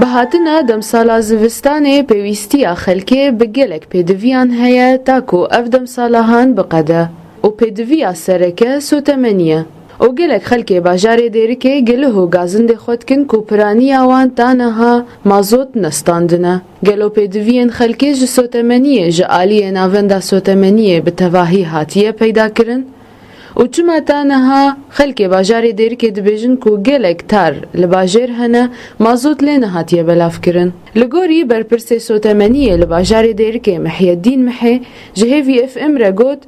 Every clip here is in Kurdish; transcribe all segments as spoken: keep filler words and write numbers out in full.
Hatina demsala zivistanê pêwîstiya xelkê bi gelek pêdiviyan heye ta ku ev demsala han biqede û pêdiviya sereke sotemenî ye û gelek xelkê bajarê Dêrikê gilih û gazindê xwe dikin ku piraniya wan ta niha mazot nestandine. Gelo pêdiviyên xelkê ji sotemeniyê ji aliyê Navenda Sotemeniyê bi tevahî hatiye peyda kirin? Û çima ta niha xelkê bajarê Dêrikê dibêjin ku gelek tar li bajêr hene, mazot lê nehatiye belavkirin? Li gorî berpirsê sotemeniyê li bajarê Dêrikê Mihyedîn Mihê ji Hêvî F M re got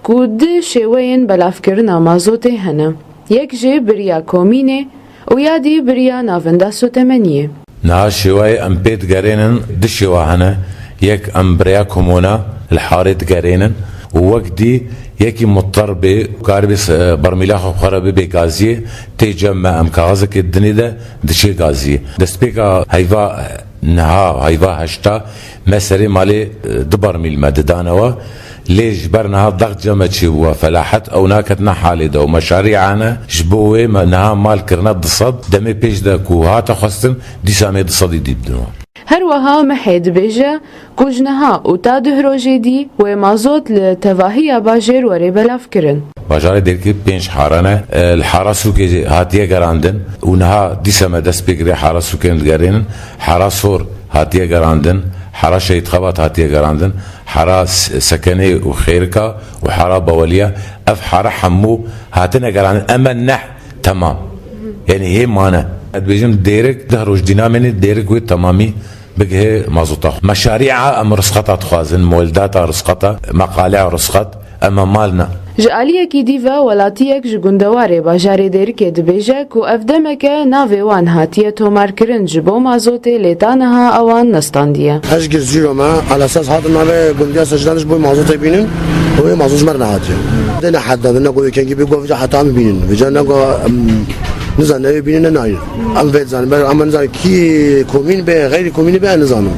ku du şêweyên belavkirina mazotê hene. Yek jê bi riya komînê û ya dî bi riya Navenda Sotemeniyê. Niha şêwayê em pê digerênin du şêwa hene. Yek em bi rêya komûna li harê digerênin û wek dî yekî muter bê, karibê se-, bermîla xwe bi xwe re bibê gaziyê, tê cem me em kaxizekê dinê de diçê gaziyê. Destpêka heyva niha, heyva heşta me serê malê, e, du bermîl me didanewa. Lê ji ber niha dext cem me çêbûwa, felahet ew naketine halê de û meşarî hene, ji bo wê me niha mal kirine du sed, demê pêş de ku hate xwestin, dîsa em ê du sedî dî bidin wan. Her wiha Mihê dibêje ku ji niha û ta duh rojê dî wê mazot li tevahiya bajêr were belavkirin. Bajarê Dêrikê pênc hare ne, e, li hara Sûkê hatiye gerandin û niha dîsa me dest pê kiriye hara Sûkê em digerênin. Hara Sor hatiye gerandin, hara Şehîd Xebat hatiye gerandin, hara S-, Sekenê û Xêrika û hara Baweliya. Ev hare hemû hatine gerandin. Em e neh temam. Yanî hê mane. Ez dibêjim Dêrik deh roj dî namêne, Dêrik wê temamî bigihê mazota xwe. Meşarîa em risqeta dixwazin, muweldata risqeta, meqalea risqet, em e mal ne. Ji aliyekî dî ve welatiyek ji gundewarê bajarê Dêrikê dibêje ku ev demeke navê wan hatiye tomarkirin ji bo mazotê lê ta niha ewan nestandiye. Ez ji Girzîro me, elesas hatim navê gundiya Secdan ji bo mazotê bînin û wê mazot ji me re nehatiye. Dê ne heta, ne ku yekengî bê ku vêca heta em bînin. Vêca ne ku, em, nizan ne wê bînin ne nayîn. Em vê dizanin, ber em nizan kî komîn be, xeyrî komînî be, nizanin.